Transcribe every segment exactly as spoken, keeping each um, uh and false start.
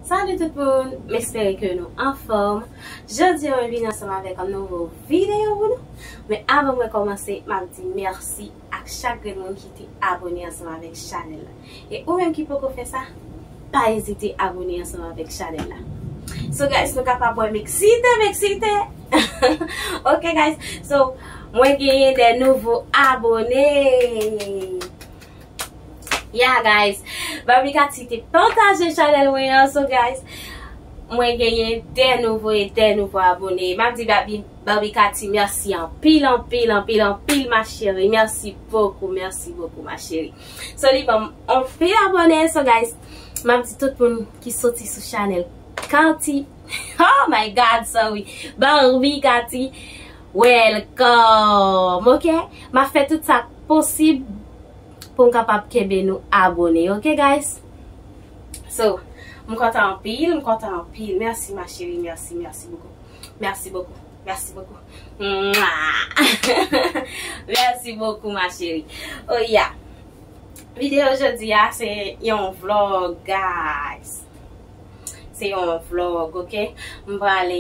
Salut tout moun, m espere ke nou anfòm. Jodi a mwen vin ansanm avèk yon nouvo videyo pou nou. Men avan mwen kòmanse, m ap di mèsi ak chak grenn moun ki te abone ansanm avèk chanèl la. E ou menm ki poko fè sa, pa ezite abone ansanm avèk chanèl la. So guys, nou kapab wè m eksite, m eksite. Ok guys, so mwen genyen de nouvo abone. Yeah guys, Barbie Cathy te pataje chanèl mwen an, so guys, mwen genyen de nouvo e de nouvo abone. M ap di Barbie, Barbie Cathy, mèsi anpil, anpil, anpil, anpil, ma chérie. Merci beaucoup, merci beaucoup, ma chérie. So, li ban m anpil abone, so guys, m ap di tout moun ki soti sou chanèl Cathy, oh my God, sorry, Barbie Cathy, welcome, ok? M ap fè tout sa posib pou m kapab kenbe nou abone, ok, guys? So, m kontan anpil, m kontan anpil. Merci, ma chérie, merci, merci beaucoup. Merci beaucoup, merci beaucoup. Mwah! Merci beaucoup, ma chérie. Oh, yeah. Videyo jodi a, se yon vlog, guys. Se yon vlog, ok? M prale,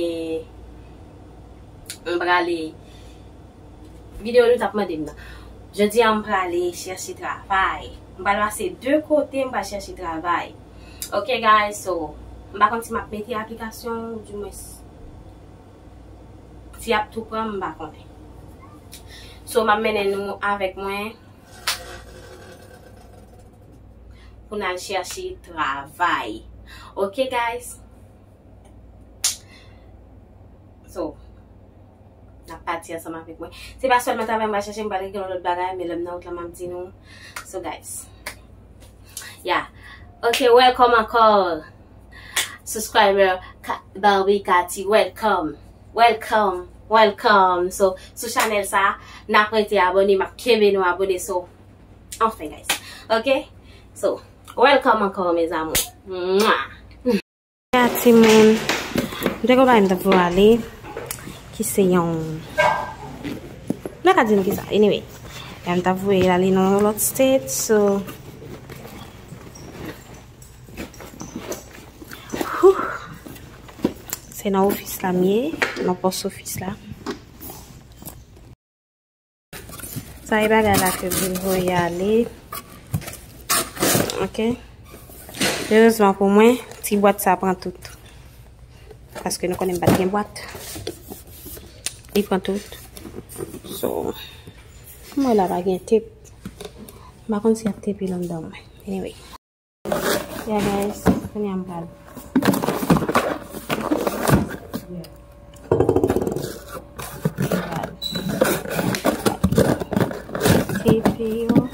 m prale Videyo nou t ap mande m nan. Jodi a, m prale chèche travay. M pral pase de kote, m pral chèche travay. Ok, guys, so, m pa konn si m ap mete aplikasyon, ou di mwens, si y ap tou pran m, m pa konnen. So, m ap mennen nou avèk mwen pou n al chèche travay. Ok, guys? So, n ap pati ansanm avèk mwen. Se pa sèlman travay m pral chèche, m pral regle yon lòt bagay, men lè m nan wout la, m ap di nou. So, guys. Yeah. Ok, welcome ankò. Subscriber Ka-, Barbie Cathy, welcome. Welcome, welcome. So, sou chanèl sa, n ap rete abone, m ap kenbe nou abone. So, anfen, guys. Ok? So, welcome ankò, mes amours. Mwah! Ya, timoun. M te gon bagay m t ap voye ale, ki se yon, m pa ka di nou ki sa. Anyway, ya, m t ap voye l ale nan yon lòt state, so, whew, se nan ofis la m ye, nan pòs ofis la. Sa e bagay la ke m vin voye ale. Ok. Erezman pou mwen, ti bwat sa pran tout. Paske nou konnen m pa t gen bwat. Li pran tout. So, mwen la pa gen tep. M pa konn si y ap tepe l anndan mwen. Anyway. Yeah, guys, kounye a m pral. Tepe yo.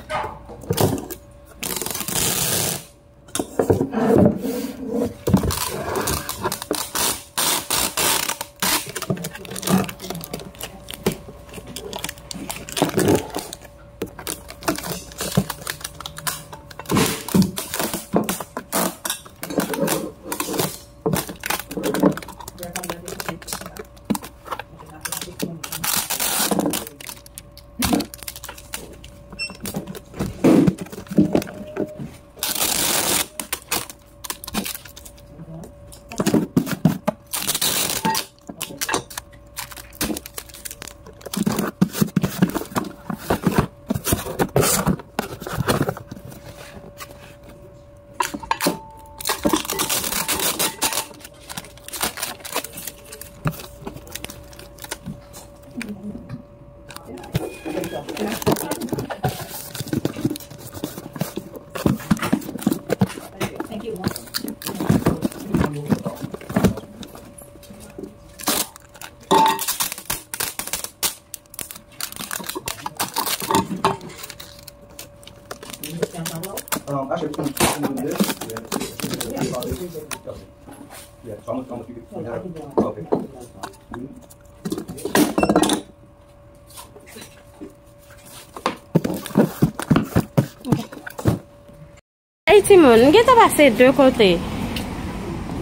Ey, timoun, m gentan pase de kote.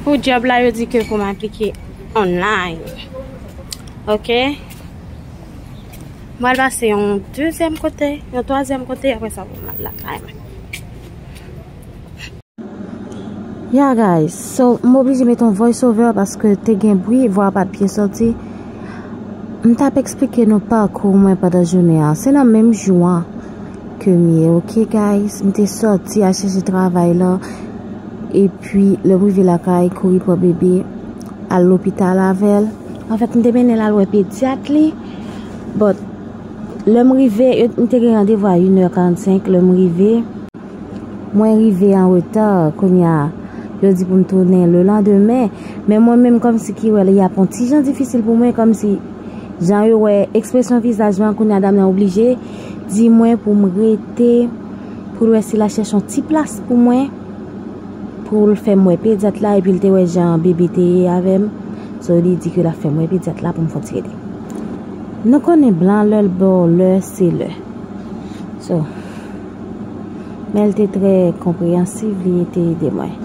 Pou djòb la, yo di ke pou m aplike online. Ok? M pral pase yon dezyèm kote, yon twazyèm kote, apre sa pou m al lakay mwen. Yeah, guys, so m oblije met yon voice over paske te gen bri, vwa pa t byen sòti. M t ap eksplike nou pakou mwen pandan jounen an. Se nan menm jou an ke m ye, oke, guys? M te sòti al chèche travay la. Epi, lè m rive lakay, kouri pran bebe, al lopital avè l. Anfèt, m te mennen l al wè pedyat li. But, lè m rive, yo, m te gen randevou a inè karannsenk. Lè m rive, mwen rive an reta, kounye a, yo di pou m tounen le landemen. Men mwen menm, kòmsi ki wè, li ap yon ti jan difisil pou mwen, kòmsi jan yo wè ekspresyon vizaj mwen, kounye a dam nan oblije di mwen pou m rete, pou l wè si l a chèche yon ti plas pou mwen, pou l fè m wè pedyat la, epi l te wè jan bebe te ye avè m. So, li di ke l ap fè m wè pedyat la pou m fè yon ti rete. Nou konnen blan, lè l ba w lè, se lè. So, men l te trè konpreyansiv, li te ede mwen.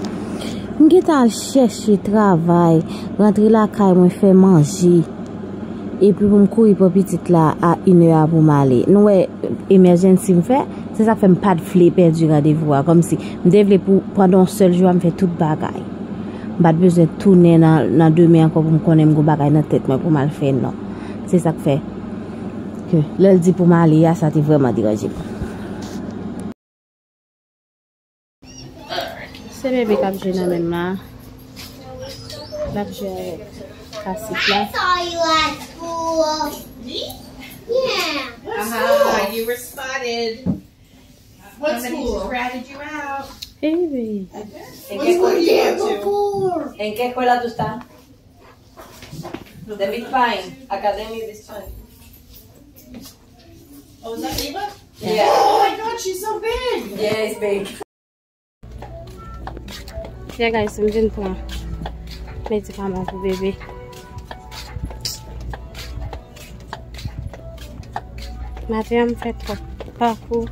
M gentan al chèche travay, rantre lakay mwen, fè manje. Epi pou m kouri pran pitit la a inè a pou m ale. Nou wè, emergency m fè, se sa k fè m pa t vle pèdi randevou a. Kòmsi, m te vle pou, pandan yon sèl jou a, m fè tout bagay. M pa t bezwen tounen nan, nan demen ankò pou m konnen m gon bagay nan tèt mwen pou m al fè, non. Se sa k fè ke lè l di pou m ale a, sa te vrèman deranje m. Se bebe k ap jwe nan men m la. L ap jwe avèk kasit la. Aha, you were spotted. What school? Somebody just ratted you out. Baby. ¿En qué escuela tú estás? ¿En qué escuela tú estás? De Big Pine Academy, this one. Oh, is that Ava? Yeah. Oh my God, she's so big. Yeah, it's big. Yeah, guys, m vin pran medikaman pou bebe. Maten an, m fè twòp pakou.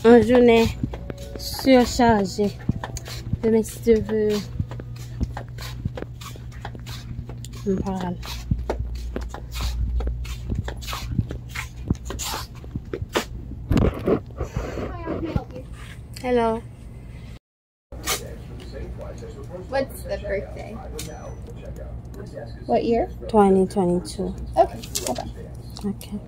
Yon jounen sichaje. Demen, si Dye vle, m pral. Hello. What's the birthday? What year? Twenty twenty-two. Okay, hold on. Okay.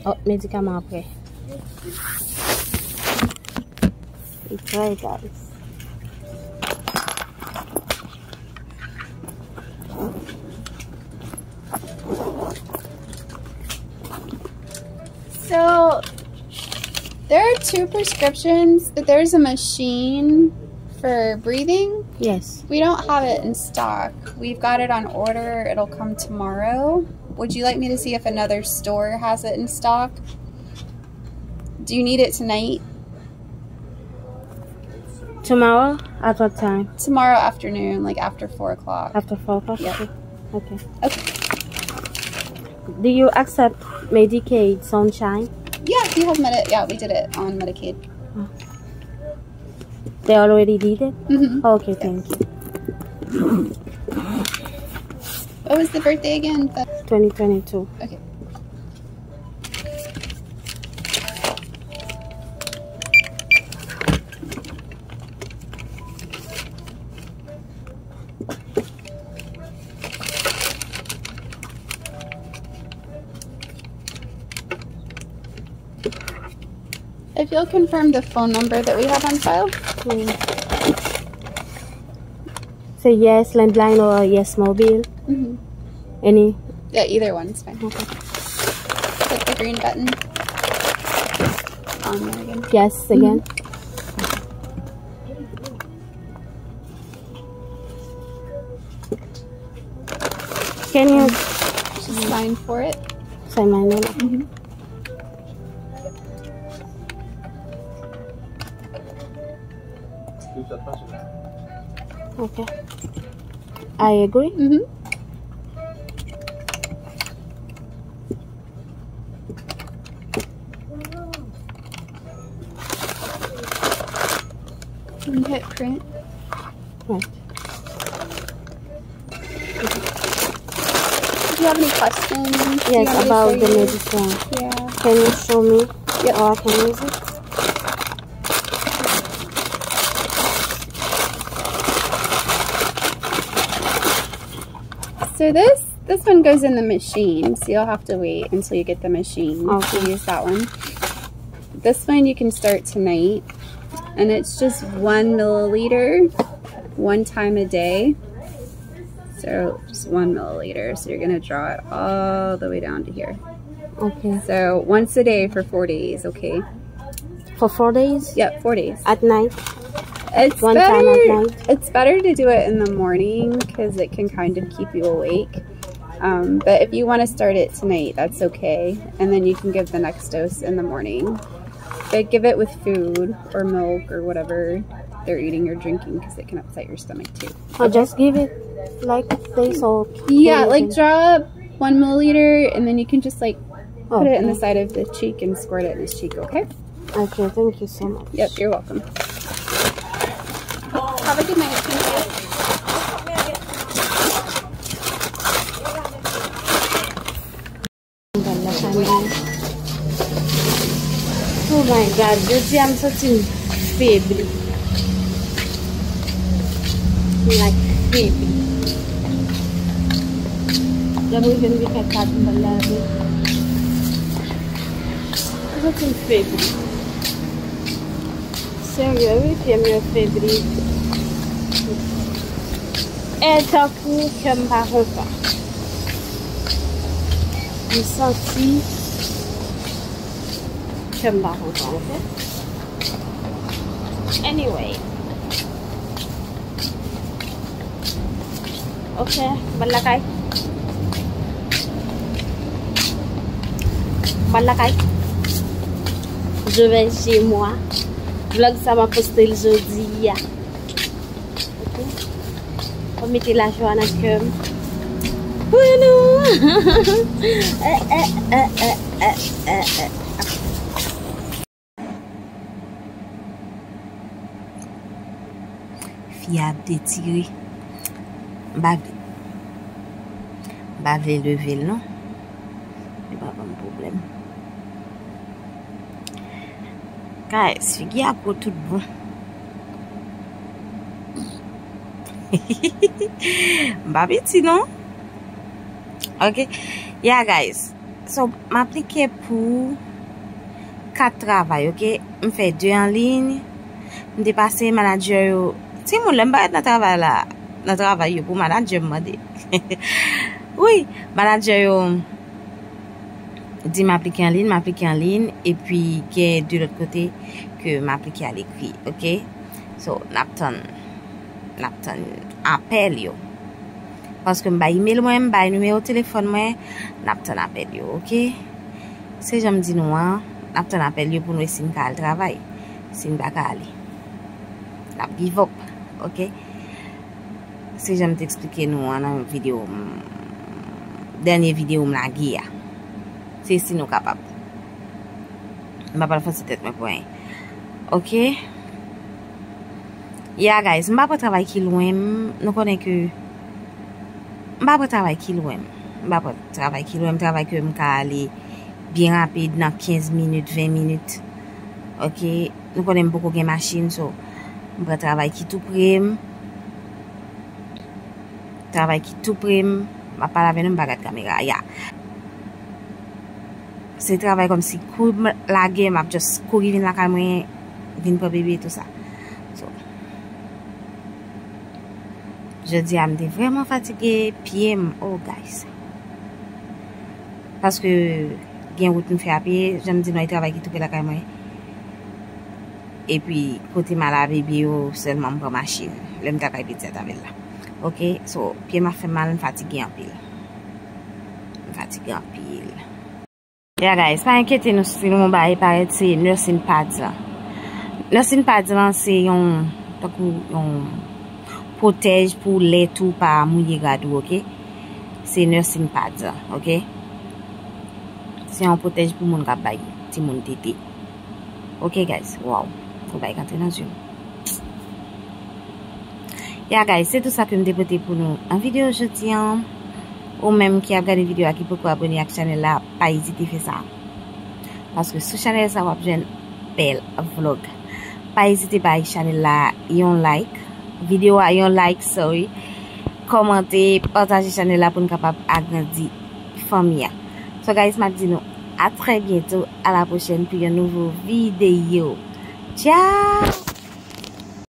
Oh, medikaman an prè. Li prè, guys. So, there are two prescriptions, but there's a machine for breathing. Yes. We don't have it in stock. We've got it on order. It'll come tomorrow. Would you like me to see if another store has it in stock? Do you need it tonight? Tomorrow? At what time? Tomorrow afternoon, like, after four o'clock. After four o'clock? Yep. Okay. Okay. Do you accept Medicaid, Sunshine? Yeah, we have Medi-, yeah, we did it on Medicaid. Oh. They already did it? Mm-hmm. Okay, thank you. What was the birthday again? The twenty twenty-two. Okay. If you'll confirm the phone number that we have on file. Mm. Say yes, landline or yes, mobile. Mm-hmm. Any? Yeah, either one's fine. Okay. Hit the green button. On there again. Yes, again. Mm-hmm. Can you just sign for it? Sign my name. Mm-hmm. Okay. I agree. Mm-hmm. You can hit print. Right. Do you have any questions? Do you Yes, want me to about show the you? Medicine. Yeah. Can you show me Yep. how I can use it? So this this one goes in the machine, so you'll have to wait until you get the machine Okay. to use that one. This one you can start tonight, and it's just one milliliter, one time a day. So just one milliliter. So you're gonna draw it all the way down to here. Okay. So once a day for four days, okay? For four days? Yep, four days. At night? It's One better, time at night? It's better to do it in the morning because it can kind of keep you awake. Um, but if you want to start it tonight, that's okay. And then you can give the next dose in the morning. But give it with food or milk or whatever they're eating or drinking because it can upset your stomach too. Or just give it like this or Yeah, like drop one milliliter and then you can just like put it in the side of the cheek and squirt it in his cheek, okay? Okay, thank you so much. Yep, you're welcome. Have a good night. Thank you. Oh my God, jodi a m santi m febli. M like febli. Lè m rive m vin fè kat m pral lave. M santi m febli. Serye wi, pye m yo febli. E tankou kè m pa kontan. M santi kè m pa kontan, oke? Anyway. Ok, m al lakay. M al lakay. Je vais chez moi. Vlog sa m ap poste l jodi a. Ok. Fò m mete lajwa nan kè m. Pou nou. Eh, eh, eh, eh, eh, eh, eh. Fi a ap detire. M pa vle. M pa vle leve l non. Li pa ban m pwoblèm. Guys, figi a gwo tout bon. M pa piti non. Ok. Yeah, guys. So, m aplike pou kat travay, ok? M fè de an liy. M te pase manadjè yo. Timoun, lè m parèt nan travay la, nan travay yo pou manadjè m mande. Wi, manadjè yo di m aplike an liy, m aplike an liy, epi gen de lòt kote ke m aplike alekri, ok? So, n ap tann, n ap tann apèl yo. Paske m bay email mwen, m bay nimewo telefòn mwen, n ap tann apèl yo, ok? Se jan m di nou an, n ap tann apèl yo pou n wè si n ka al travay. Si n pa ka ale, n ap give up, ok? Se jan m te eksplike nou an nan videyo m, dènye videyo m lage a. Se si nou kapab. M pa pral fòse tèt mwen pou anyen. Ok? Yeah, guys, m pa pran travay ki lwen m. Nou konnen ke m pa pran travay ki lwen m. M pa pran travay ki lwen m, travay ke m ka ale byen rapid nan kenz minit, ven minit. Ok? Nou konnen m poko gen machin, so m pran travay ki tou pre m. Travay ki tou pre m. M ap pale avè nou, m pa gad kamera a. Ya. Se travay kòmsi kou m lage, m ap just kouri vin lakay mwen, vin pran bebe, tou sa. So, jodi a, m te vrèman fatige, pye m, oh, guys. Paske gen wout m fè a pye, jan m di nou, e travay ki tou pre lakay mwen. Epi, kote m al a bebe yo, sèlman m pran machin. Lè m t al bay pediat avè l la. Ok, so, pye m ap fè m mal, m fatige anpil. M fatige anpil. Yeah, guys, pa enkyete nou si nou bay parèt se nursing pads lan. Nursing pads lan se yon, tankou yon pwotèj pou lè tou pa mouye rad ou, ok? Se nursing pads lan, ok? Se yon pwotèj pou moun k ap bay timoun tete. Ok, guys, wow. Yon bagay k antre nan zye m. Ya guys, se tou sa ke m te pote pou nou an videyo jodi an. Ou menm ki ap gade videyo a ki poko abone ak chanèl la, pa ezite fè sa. Paske sou chanèl sa w ap jwenn bèl vlog. Pa ezite bay chanèl la yon like. Videyo a yon like, sorry. Kòmante, pataje chanèl la pou n kapab agrandi fanmi a. So guys, m ap di nou a trè byento, a la pwochèn pou yon nouvo videyo. Ciao!